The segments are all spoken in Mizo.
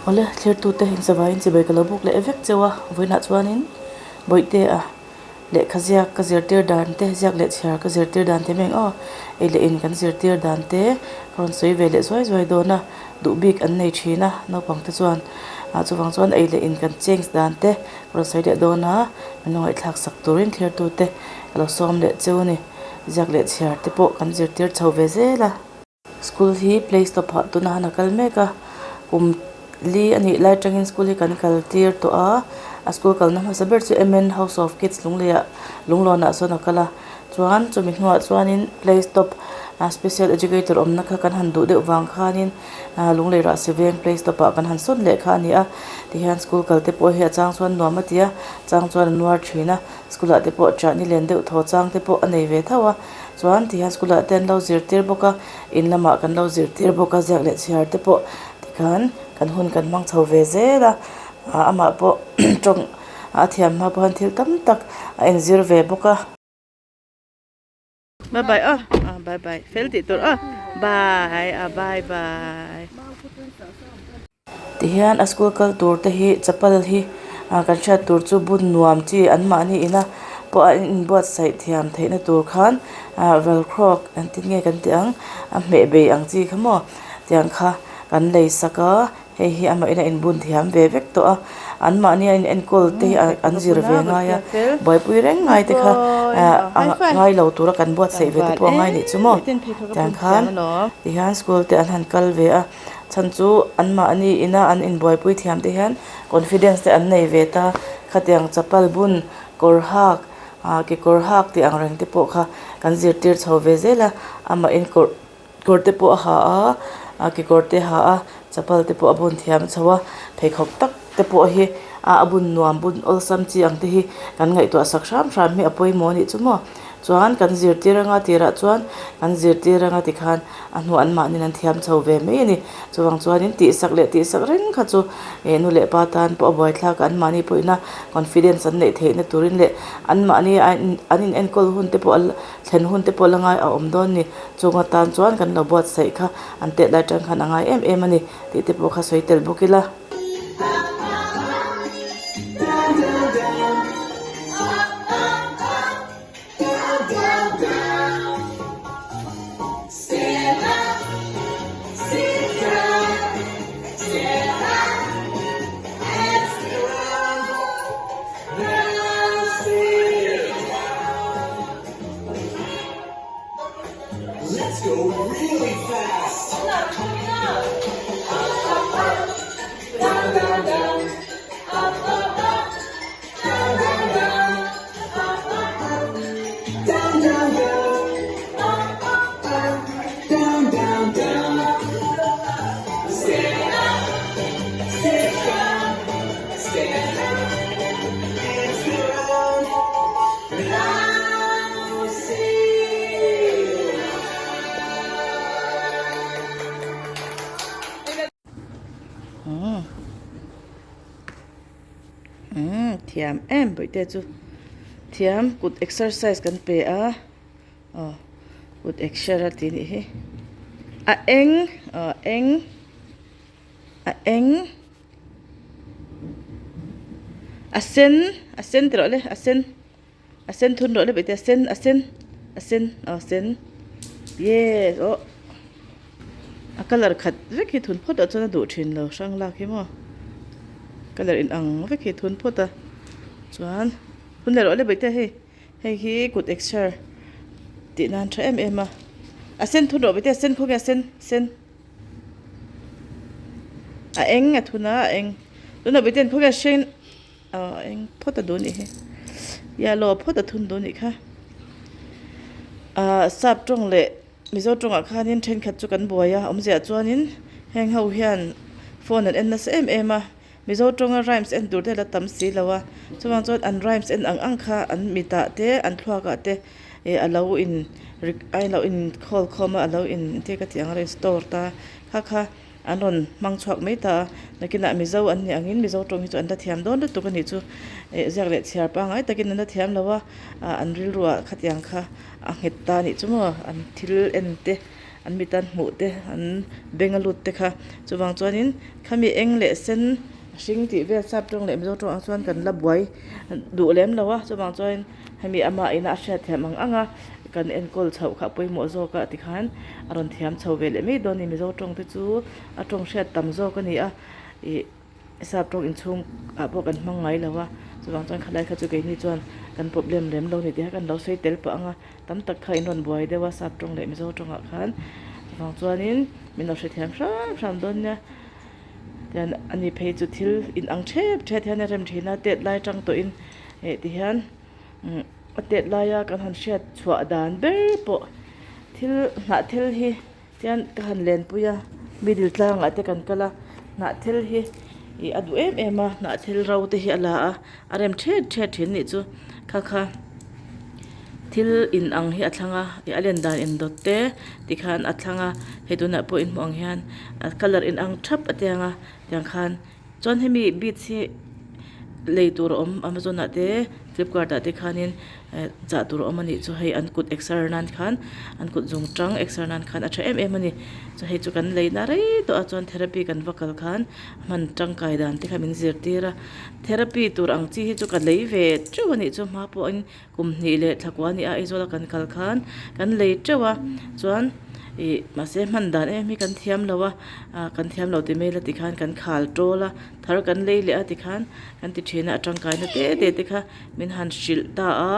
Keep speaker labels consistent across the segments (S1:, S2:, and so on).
S1: Awle thlir tute inchawaiin chibai ka lo buk leh vek cheu a vawiinah chuanin bawihtea lehkha ziak ka zirtir dan te ziak leh chhiar ka zirtir dan te meng aw ei leh in kan zirtir dan te ka rawn sawi ve leh zuai zuai dawn a duh bik an nei thin a naupang te chuan ah chuvang chuan ei leh in kan change dan te ka rawn sawi leh dawn a min lo ngaihthlak sak turin thlir tute ka lo sawm leh cheu a ni ziak leh chhiar te pawh kan zirtir chho ve zel a. School hi play stop ah tuna han a kal mek a kum li a nih lai atangin school hi kan kal tir tawh a a school kalna hmasa ber chu M N house of kids lungleiah lunglawnah sawn a kal a chuan chumi hnuah chuanin play stop ah special educator awmna kha kan han duh deuh vang khanin ah lunglei rahsi veng play stop ah kan han sawn leh kha a ni a tihian school kal te pawh hi a chang chuan nuam a ti a chang chuan a nuar thin a school ah te pawh chahni len deuh thaw chang te pawh a nei ve tho a. Chuan tihian school ah te an lo zirtir bawk a in lamah kan lo zirtir bawk a ziak leh chhiar te pawh tikhan kan hun kan hmang chho ve zel a ah amah pawh tawng a thiam hma pawh hian thil tam tak a inzir ve bawk a. Bye bye aw ah bye bye fel tih tur aw bye ah bye bye. Tihian a school kal tur te hi chapal hi ah kan hriat tur chu bun nuam chi an mahni ina pawh a inbuatsaih thiam theihna tur khan ah velcro engtin nge kan tih ang a hmeh bei ang chi kha maw tiang kha kan lei sak a hei hi amah in a inbun thiam ve vek tawh a an mahni a in enkawl te hi an zir ve ngai a buaipui reng ngai te kha ah ngai lo tura kan buatsaih ve te pawh a ngai nih chu maw tiang khan tihian school te an han kal ve a. Chhan chu anmahni ina an inbuaipui thiam te hian confidence te an nei ve ta khatiang chapal bun kawr hak ah kekawr hak tih ang reng te pawh kha kan zirtir chho ve zel a amahin kawr kawr te pawh a ha a ah kekawr te a ha a chapal te pawh a bun thiam chho a pheikhawk tak te pawh hi ah a bun nuam bun awlsam chi ang te hi kan ngaihtuah sak hram hram hi a pawimawh a nih chu maw chuan kan zirtir anga tirah chuan kan zirtir anga tikhan a hnuah an mahni an thiam chho ve mai a ni. Chuvang chuanin tihsak leh tihsak reng kha chu eh nu leh pa tan pawh a buaithlak a, anmahni pawhina confidence an neih theihna turin leh anmahni an in enkawl hun te pawh a thlen hun te pawh la ngai a awm dawn a ni. Chung atan chuan kan lo buatsaih kha an tet lai tan khan a ngai em em a ni tih te pawh kha sawi tel bawk ila. Umm thiam em bawihte chu thiam kut exercise kan pe a aw kut exer a tih anih hi a eng aw a eng a eng a sen a sen ti rawh le a sen a sen thun rawh le bawihte a sen a sen a sen aw sen yes aw a colour khat vek hi thun phawt ah chuan a duh thin lo hrang lak hi maw colour in ang vek hi thun phawt a chuan hun leh rawh le bawihte hei hei hi kut exer tih nan tha em em a a sen thun rawh bawihte a sen khawnge a sen sen a eng a thun a a eng tunah bawihte khawnge a sen aw a eng phawt a duh anih hi yellow phawt a thun duh anih kha ahh sap tawng leh. Mizo tawngah khanin thenkhat chu kan buai a, awmziah chuanin heng ho hian phone an en nasa em em a, Mizo tawnga rhymes en tur te la tam si lo a, chuvang chuan an rhymes en ang ang kha an mitah te an thluakah te ih a lo in a lo in khawl khawm a, a lo in engtin ka tih ang a lo in store ta kha kha an rawn hmang chhuak mai ta a, nakinah Mizo an nih angin Mizo tawng hi chu an la thiam dawn lutuk a nih chu ih ziak leh chhiar pangngai takin an la thiam lo a, ah an rilruah khatiang kha. A nghet ta anih chu maw an thil en te An mit an hmuh te an beng a lut te kha chuvang chuanin khami eng leh sen hring tih vel sap tawng leh mizo tawng ang chuan kan la buai duh lem lo a chuvang chuanin hemi ama ina a hriat thiam ang ang a kan enkawl chhoh kha a pawimawh zawk a tikhan a rawn thiam chho ve leh mai dawn a ni mizo tawng te chu a tawng hriat tam zawk a ni a ih. Sap tawng inchhung ah pawh kan hmang ngai lo a, chuvang chuan khalai kha chu keini chuan kan problem lem lo ni tih kha kan lo sawi tel pah ang a, tam tak kha in rawn buai deuh a sap tawng leh mizo tawngah khan chuvang chuanin min lo hrethiam hram hram dawn nia tian ani phei chu thil in ang thep thep hian a rem thin a tet lai tang tawhin eh ti hian umm a tet laia kan han hriat chhuah dan ber pawh thil hnah thil hi. Tihian ka han lenpui a middle tlangah te kan kal a hnah thil hi ih a duh em em a hnah thil ro te hi a la a a rem thet thet thin nih chu kha kha thil in ang hi a thlang a ih a len dan indawt te tikhan a thlang a hei tunah pawh in hmuh ang hian a colour in ang thap a tiang a tiang khan. Chuan hemi beads hi lei tur a awm amazon ah te flipkart ah te khanin eh chah tur a awm a nih chu hei an kut exer nan khan an kut zawng tang exer nan khan a tha em em a ni chuan hei chu kan lei na rei tawh a chuan therapy kan va kal khan hman tangkai dan te kha min zirtir a therapy tur ang chi hi chu ka lei ve teuh a nih chu hma pawhin Kum hnih leh thla kua nia Aizawla kan kal khan kan lei teuh a chuan ih mahse hman dan em hi kan thiam lo a ah kan thiam lo ti mai ila tikhan kan khal tawl a thar kan lei leh a tikhan kan ti thin a a tangkaina te te te kha min han hrilh ta a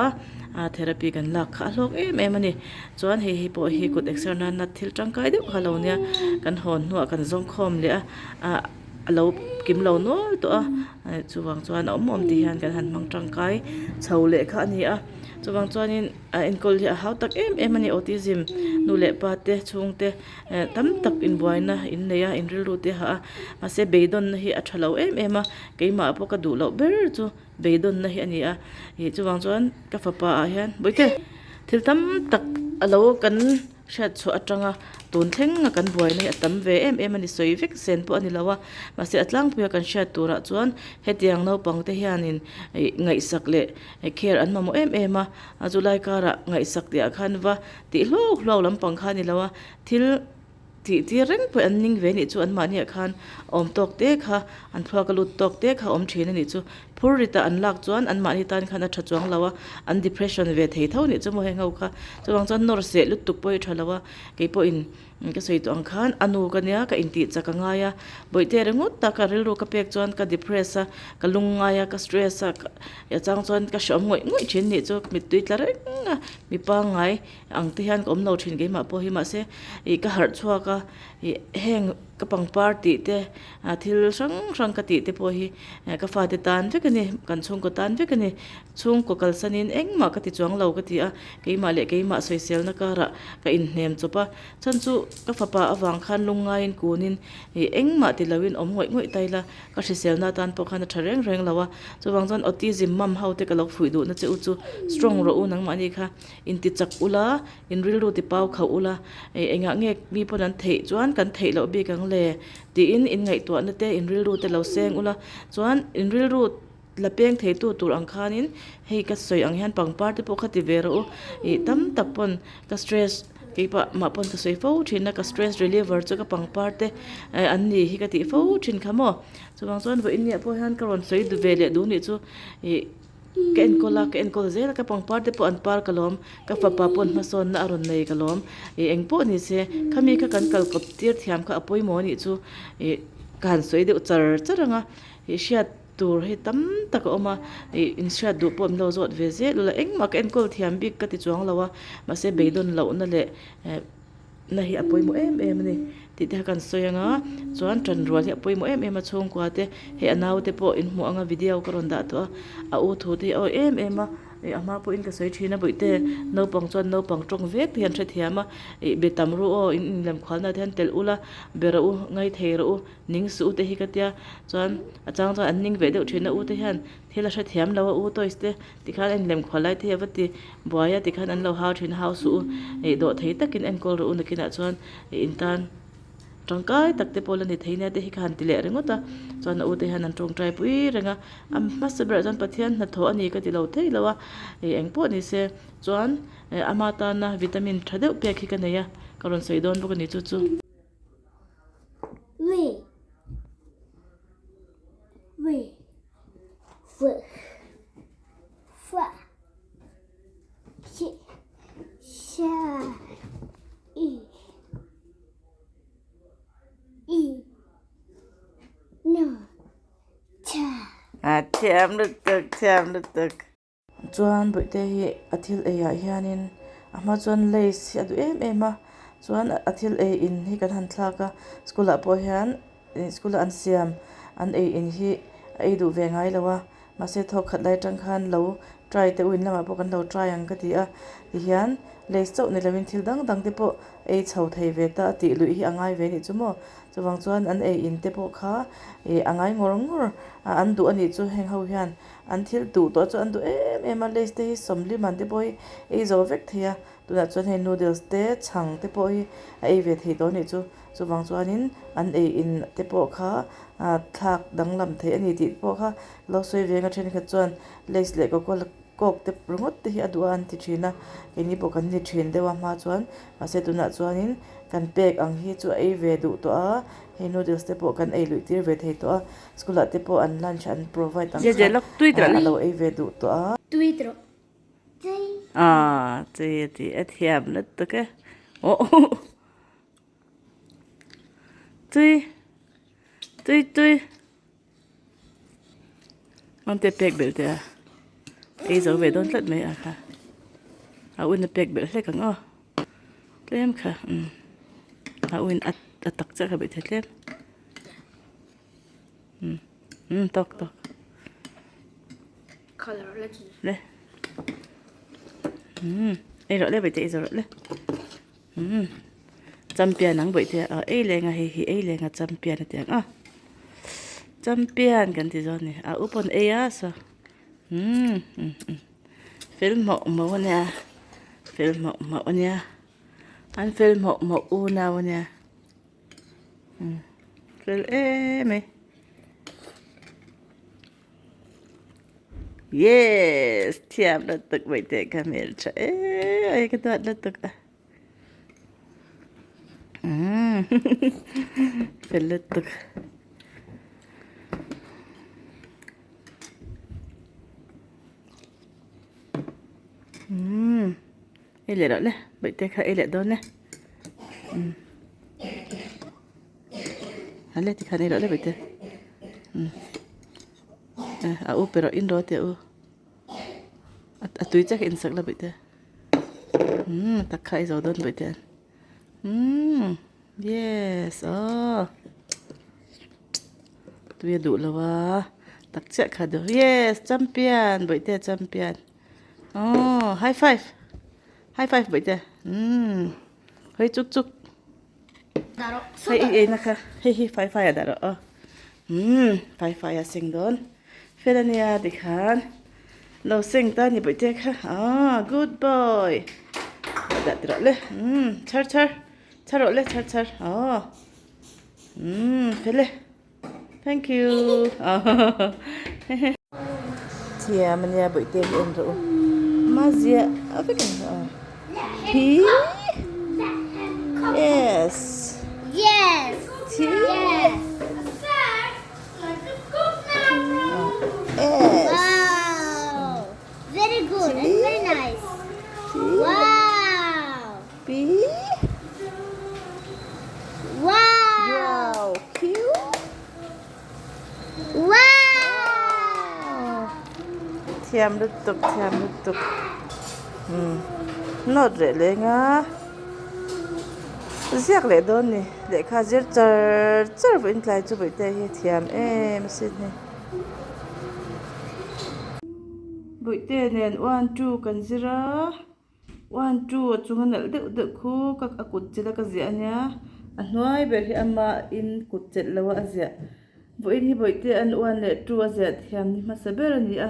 S1: ah therapy kan lak kha a hlawk em em a ni chuan hei hi pawh hi kut exer nana thil tangkai deuh kha a lo nia kan hawn hnuah kan zawng khawm leh a ah. a lo kim lo nual tawh a chuvang chuan a awm awm tih hian kan han hmang tangkai chho leh kha a ni a chuvang chuanin a enkawl hi a hau tak em em a ni autism nu leh pa te chhungte eh tam tak inbuaina in nei a in rilru te a hah a mahse beidawnna hi a tha lo em em a keimah pawh ka duh loh ber chu beidawnna hi a ni a ih chuvang chuan ka fapa ah hian bawihte thil tam tak a lo kan. Hriat chhuah atanga tun thlenga kan buaina hi a tam ve em em a ni sawi vek sen pawh a ni lo a mahse a tlangpuia kan hriat turah chuan hetiang naupang te hianin ih ngaihsak leh care an mamawh em em a a chu lai karah ngaihsak tih ah khan va tih hluau hluau lampang kha a ni lo a thil tih tir reng pawh an ning ve anih chu an mahni ah khan awm tawk te kha an thluak a lut tawk te kha a awm thin a nih chu. Phur rit ah an lak chuan an mahni tan khan a tha chuang lo a, an depression ve thei tho nih chu maw heng ho kha. Chuvang chuan nawr seh lutuk pawh hi tha lo a, kei pawhin ka sawi tawh ang khan a nu ka nia ka intih chak a ngai a, bawihte ringawt tak a rilru ka pek chuan ka depress a, ka lung ngai a, ka stress a, a chang chuan ka hreawm ngawih ngawih thin nih chu mittui tla reng a, mi pangngai ang te hian ka awm lo thin keimah pawh hi mahse ih ka harh chhuak a, ih heng ka pangpar tih te ah thil hrang hrang ka tih te pawh hi ka fate tan vek a ni kan chhungkaw tan vek a ni chhungkaw kalsanin engmah ka ti chuang lo ka ti a keimah leh keimah sawiselna karah ka inhnem chawp a chhan chu ka fapa avang khan lungngaiin kunin ih engmah ti loin awm ngawih ngawih ta ila ka hriselna atan pawh khan a tha reng reng lo a chuvang chuan autism mam ho te ka lo fuih duhna che u chu strong rawh u nangmahni kha inti chak ula In rilru ti pau khauh ula, eng engah nge mi pawn an theih chuan kan theih loh bik ang le? tiin in ngaihtuahna te in rilru te lo seng ula, chuan in rilru la peng theitu tur ang khanin hei ka sawi ang hian pangpar te pawh kha ti ve rawh u, ih tam tak pawn ka stress keipah mah pawn ka sawi fo thin a, ka stress reliever chu ka pangpar te an ni hi ka tih fo thin kha maw? Chuvang chuan vawiin niah pawh hian ka rawn sawi ve leh duh nih chu ih. Ka enkawl a, ka enkawl zel a, ka pangpar te pawh an par ka lawm, ka fapa pawn hmasawnna a rawn nei ka lawm, ih eng pawh ni se khami kha kan kal kawp tir thiam kha a pawimawh anih chu ih ka han sawi deuh char char ang a, ih hriat tur hi tam tak a awm a, ih inhriat duh pawh min lo zawt ve zel ula engmah ka enkawl thiam bik ka ti chuang lo a, mahse beidawn lohna leh eh. Na hi a pawimawh em em a ni tih te kha kan sawi ang a chuan tanrual hi a pawimawh em em a chhungkua te hei a naute pawh in hmuh ang a video ka rawn dah tawh a a u thu te hi a awi em em a ih a hma pawhin ka sawi thin a bawihte naupang chuan naupang tawng vek te hi an hrethiam a ih be tam ru aw in inlem khualna te hian telh ula be rawh u ngai thei rawh u ning suh u te hi ka tia chuan a chang chuan an ning ve deuh thin a u te hian thil a hrethiam lo a u toys te. Tikhan a inlem khual lai te hi a va ti buai a tikhan an lo hau thin hau suh u ih dawh thei takin enkawl rawh u nakinah chuan ih in tan. Tangkai tak te pawh la ni thei nia te hi ka han ti leh ringawt a, chuan a ute hian an tawngtai pui reng a, a hmasa berah chuan Pathian hnathawh a ni ka ti lo thei lo a, ih eng pawh ni se chuan ama tana vitamin tha deuh pek hi ka nei a, ka rawn sawi dawn bawk a ni chu chu. A thiam lutuk thiam lutuk. Chuan bawihte hi a thil ei ah hianin a hma chuan lace hi a duh em em a chuan a thil ei in hi kan han thlak a school ah pawh hian ih school a an siam an ei in hi a ei duh ve ngai lo a. Mahse thawk khat lai atang khan lo try teh u in lamah pawh kan lo try ang ka ti a tihian lace chauh ni loin thil dang dang te pawh ei chho thei ve ta a tih luih hi a ngai ve anih chu maw chuvang chuan an ei in te pawh kha ih a ngai ngawr ngawr a an duh anih chu heng ho hian an thil duh tawh chu an duh em em a lace te hi sawmli man te pawh hi ei zo vek thei a tunah chuan hei noodles te chhang te pawh hi a ei ve thei tawh anih chu. Chuvang chuanin an ei in te pawh kha thlak danglam theih a ni tih pawh kha lo sawi veng a thenkhat chuan lace leh coca coke te ringawt te hi a duh a an ti thin a keini pawh kan ni thin deuh a hma chuan mahse tunah chuanin kan pek ang hi chu a ei ve duh tawh a hei noodles te pawh kan ei luih tir ve thei tawh a school ah te pawh an lunch an provide ang kha a lo ei ve duh tawh a. Aaa chei a ti a thiam lutuk e awh. Tui tui tui Mangte pek belh teh a ei zo ve dawn tlat mai a kha a uina pek belh hlek ang aw tlem kha umm a uin a tak chiah kha beih thei tlem umm umm tawk tawk le umm ei rawh le beih teh ei zo rawh le. Umm champion ang bawih te a ei leng a hei hi ei leng a champion a ti ang a champion kan ti zawk a ni a u pawn ei a saw umm umm umm fel hmawk hmawk a nia fel hmawk hmawk a nia an fel hmawk hmawk unau a nia umm fel em mai. Yes! Thiam lutuk mai teh ka hmel tha em ka duat lutuk a. Umm fel lutuk. Umm ei leh loh le bawihte kha ei leh dawn e. Umm a le tikhan ei loh le bawihte. Umm. A u pe rawh in rawh teh u a tui chiah kha in sak la bawih te umm tak kha i zo dawn bawih te umm yes aw tui a duh lo a tak chiah kha duh yes champion bawih te champion aw high five high five bawih te umm hawi chuk chuk. Hei i eina kha hei hi fai fai ah dah rawh aw umm fai fai a seng dawn fel ania tikhan lo seng ta ni bawihte kha aw good boy dah ti rawh le umm chhar chhar chhar rawh le chhar chhar aw umm fel e. Thank you. Thiam ania bawihte hi en rawh u. Ma zia a vek ang a. Hi. Yes.
S2: Yes.
S1: Thi.
S2: Yes.
S1: Yes.
S2: Wow. Very good and very nice. Wow.
S1: P.
S2: Wow.
S1: Wow. Q.
S2: Wow.
S1: Thiam lutuk, thiam lutuk. Hmm. Note reh leng a. Ziak leh dawn ni. Lehkha zir char char vawiin tlai chu bawihte hi thiam em asin hei. Bawihte nen 1 2 kan zir a. One two a chunga nalh deuh deuh khu ka a kut chelh a ka ziah ania a hnuai ber hi amahin kut chelh lo a a ziah vawiin hi bawihte an one leh two a ziah thiam ni hmasa ber a ni a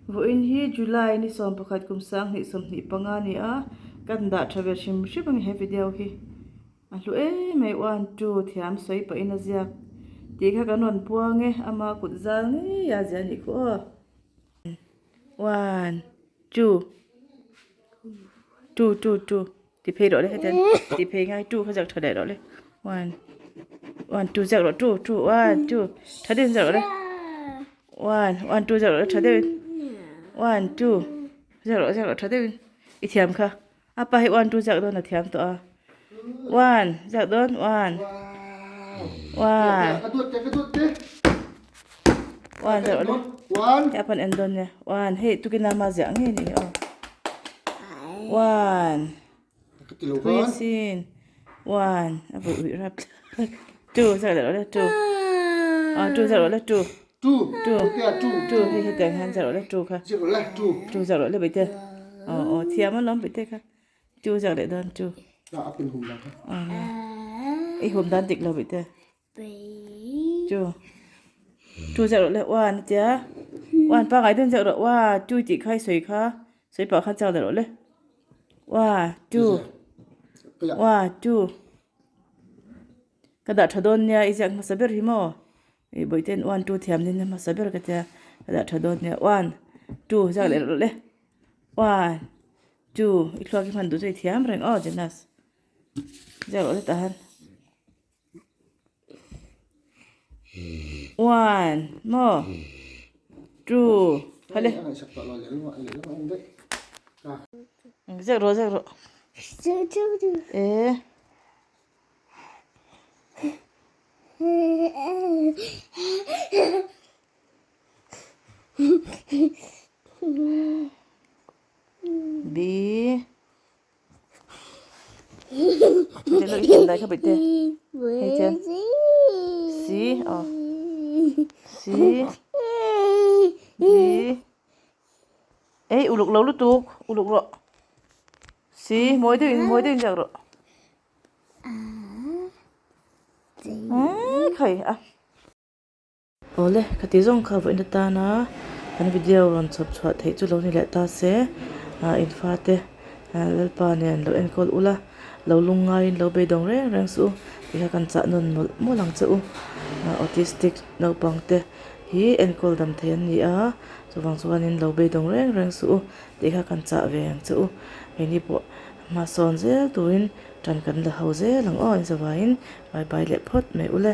S1: vawiin hi July ni 11 kum 2025 a ni a kan dah tha ve hrim hrim a ni he video hi. A hlu em mai one two thiam sawi pahin a ziak tih kha kan rawn puang e ama kut zal ngei a zia anih khu aw. One two two two two ti phei rawh le hetiang ti phei ngai two kha ziak tha leh rawh le one one two ziak rawh two two one two tha deuhin ziak rawh le one one two ziak rawh le tha deuhin one two ziak rawh ziak rawh tha deuhin i thiam kha. A pa hi one two ziak dawn a thiam tawh a. One ziak dawn one. One. One ziak rawh le. Hei a pan en dawn nia. One hei tukin a ma ziah ngei nih hi aw. One. Thui sin. One. A vui uih rap thlak. Two ziak leh rawh le two. Ah two ziak rawh le two. Two two two hei hetiang hian ziak rawh le two kha two ziak rawh le bawihte aw aw thiam alawm bawihte kha two ziak leh dawn two i hum dan dik lo bawihte two two ziak rawh le one a tia one pangngai deuhin ziak rawh one two tih kha i sawi kha sawi pah khan ziak leh rawh le one two one two ka dah tha dawn nia i ziak hmasa ber hi maw. Ih bawihten one two thiam din hmasa ber ka tia ka dah tha dawn nia one two zak leh rawh le one two i thluak hi hman duh chu i thiam reng aw Jonas ziak rawh le tah hian one maw two hale ziak rawh ziak rawh eh. B C aw C D ei uluk lo lutuk uluk rawh C mawi deuhin mawi deuhin ziak rawh. Awle ka ti zawng kha vawiin atana kan video rawn chhawp chhuah theih chu lo ni leh ta se ah in fate Lalpa nen lo enkawl ula lo lung ngaiin lo beidawng reng reng suh u tih kha kan chah nawn mawlh mawlh ang che u autistic naupang te hi enkawl dam thei an ni a chuvang chuanin lo beidawng reng reng suh u tih kha kan chah ve ang che u keini pawh hmasawn zel turin. Tan kan la ho zel ang aw in zavaiin bye bye leh phawt mai ule.